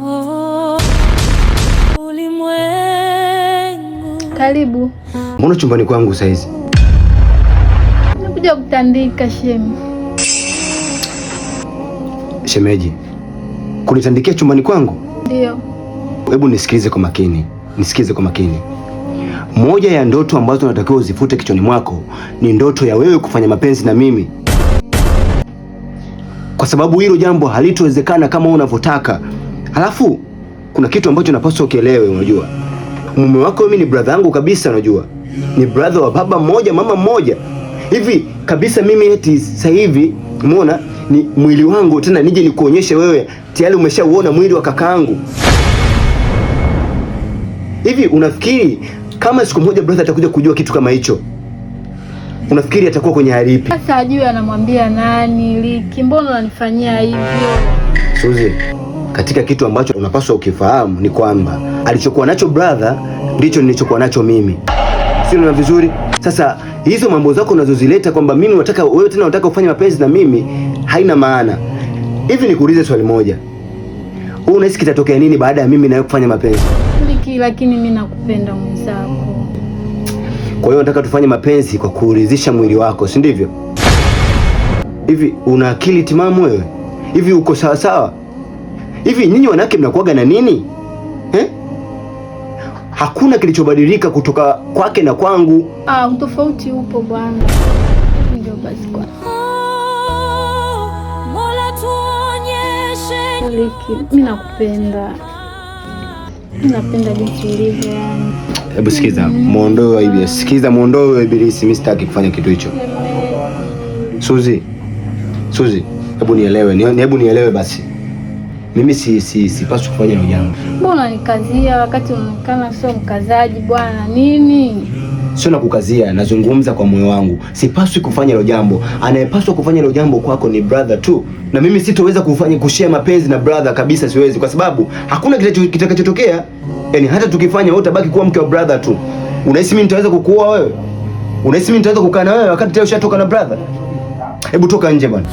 Oh, ulimwengu. Karibu. Mbona chumbani kwangu saizi? Nakuja kutandika shemu. Shemeji, kunitandikia chumbani kwangu? Ndio. Hebu nisikilize kwa makini, nisikilize kwa makini. Moja ya ndoto ambazo unatakiwa uzifute kichwani mwako ni ndoto ya wewe kufanya mapenzi na mimi, kwa sababu hilo jambo halitowezekana kama wewe unavyotaka. Halafu kuna kitu ambacho unapaswa ukielewe. Unajua mume wako mimi ni brother yangu kabisa, unajua ni brother wa baba mmoja mama mmoja hivi kabisa. Mimi eti sasa hivi umeona ni mwili wangu tena nije nikuonyeshe wewe, tayari umeshauona mwili wa kakaangu. Hivi unafikiri kama siku moja brother atakuja kujua kitu kama hicho, unafikiri atakuwa kwenye hali ipi? Sasa ajui anamwambia nani? Liki, mbona unanifanyia hivyo? Suzi, katika kitu ambacho unapaswa ukifahamu ni kwamba alichokuwa nacho brother ndicho nilichokuwa nacho mimi, sio? Na vizuri sasa, hizo mambo zako unazozileta kwamba mimi unataka wewe tena unataka ufanye mapenzi na mimi haina maana. Hivi nikuulize swali moja, wewe unahisi kitatokea nini baada ya mimi na wewe kufanya mapenzi? Liki, lakini mimi nakupenda mwenzako. Kwa hiyo nataka tufanye mapenzi kwa kuridhisha mwili wako, si ndivyo? Hivi una akili timamu wewe? Hivi uko sawa sawa? Hivi nyinyi wanawake mnakuwaga na nini eh? Hakuna kilichobadilika kutoka kwake na kwangu. Ah, utofauti upo bwana. Ndio basi kwa. Oh, Mola tuonyeshe Liki, mimi nakupenda. Mimi napenda jinsi ulivyo yani. Hebu sikiza, muondoe wa ibilisi. Sikiza, muondoe wa ibilisi. Mimi sitaki kufanya kitu hicho. Suzi, Suzi, hebu nielewe, hebu nielewe basi. Mimi si sipaswi kufanya hilo jambo. Mbona unanikazia wakati unaonekana sio mkazaji bwana? Nini? Sio nakukazia, nazungumza kwa moyo wangu. Sipaswi kufanya hilo jambo. Anayepaswa kufanya hilo jambo kwako ni brother tu, na mimi sitoweza kufanya kushare mapenzi na brother kabisa, siwezi, kwa sababu hakuna kitakachotokea. Yaani hata tukifanya, wewe utabaki kuwa mke wa brother tu. Unahisi mimi nitaweza kukuoa wewe? Unahisi mimi nitaweza kukaa na wewe wakati tayari ushatoka na brother? Hebu toka nje bwana.